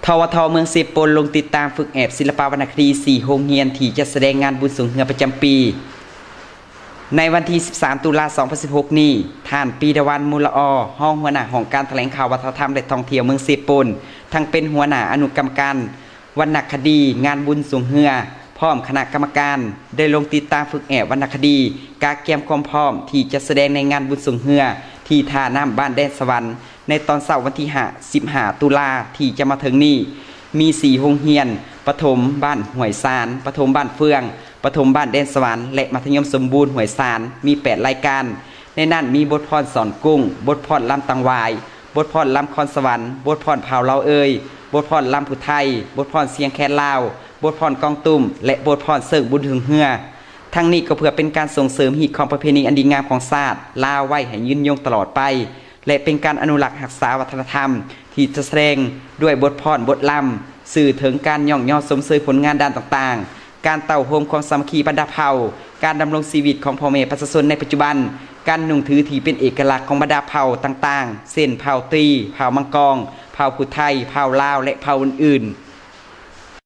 ທວທ ເມືອງເຊໂປນ ລົງຕິດຕາມຝຶກແອບສິລະປະວັນນະຄະດີ ສີ່ໂຮງຮຽນທີ່ຈະສະແດງງານບຸນຊ່ວງເຮືອປະຈຳປີ. ໃນວັນທີ ສິບສາມ ຕຸລາ ສອງພັນສິບຫົກ ນີ້, ທ່ານ ປີດາວັນ ມູລະອໍ ຮອງຫົວໜ້າຫ້ອງການຖະແຫຼງຂ່າວ ວັດທະນະທຳ ແລະ ທ່ອງທ່ຽວເມືອງເຊໂປນ, ທັງເປັນຫົວໜ້າອະນຸກຳມະການວັນນະຄະດີງານບຸນຊ່ວງເຮືອ ພ້ອມຄະນະກຳມະການ ໄດ້ລົງຕິດຕາມຝຶກແອບວັນນະຄະດີ, ກະກຽມຄວາມພ້ອມທີ່ຈະສະແດງໃນງານບຸນຊ່ວງເຮືອ ທີ່ທ່ານ້ຳບ້ານແດນສະຫວັນ ໃນຕອນເຊົ້າວັນທີ ຫ້າ ສິບຫ້າ ຕຸລາ ທີ່ຈະມາເຖິງນີ້. ມີ ສີ່ ໂຮງຮຽນປະຖົມບ້ານຫ້ວຍຊານ, ປະຖົມບ້ານເຟືອງ, ປະຖົມບ້ານແດນສະຫວັນ ແລະ ມັດທະຍົມສົມບູນຫ້ວຍຊານ, ມີ ແປດ ລາຍການ. ໃນນັ້ນມີບົດພອນສອນກຸ້ງ, ບົດພອນລຳຕັງຫວາຍ, ບົດພອນລຳຄອນສະຫວັນ, ບົດພອນເຜົ່າລາວເອີຍ, ບົດພອນລຳຜູ້ໄທ, ບົດພອນສຽງແຄນລາວ, ບົດພອນກອງຕຸ້ມ ແລະ ບົດພອນເຊີງບຸນຊ່ວງເຮືອ. ທັງນີ້ກໍເພື່ອເປັນການສົ່ງເສີມຮີດຄອງປະເພນີອັນດີງາມຂອງຊາດລາວໄວ້ໃຫ້ຍືນຍົງຕະຫຼອດໄປ ແລະ ເປັນການອະນຸລັກຮັກສາວັດທະນະທຳທີ່ຈະສະແດງດ້ວຍບົດພອນບົດລຳ, ສື່ເຖິງການຍ້ອງຍໍຊົມເຊີຍຜົນງານດ້ານຕ່າງໆ, ການເຕົ້າໂຮມຄວາມສາມັກຄີບັນດາເຜົ່າ, ການດຳລົງຊີວິດຂອງພໍ່ແມ່ປະຊາຊົນໃນປັດຈຸບັນ, ການນຸ່ງຖືທີ່ເປັນເອກະລັກຂອງບັນດາເຜົ່າຕ່າງໆ ເຊັ່ນ ເຜົ່າຕີ, ເຜົ່າມັງກອງ, ເຜົ່າຜູ້ໄທ, ເຜົ່າລາວ ແລະ ເຜົ່າອື່ນໆ.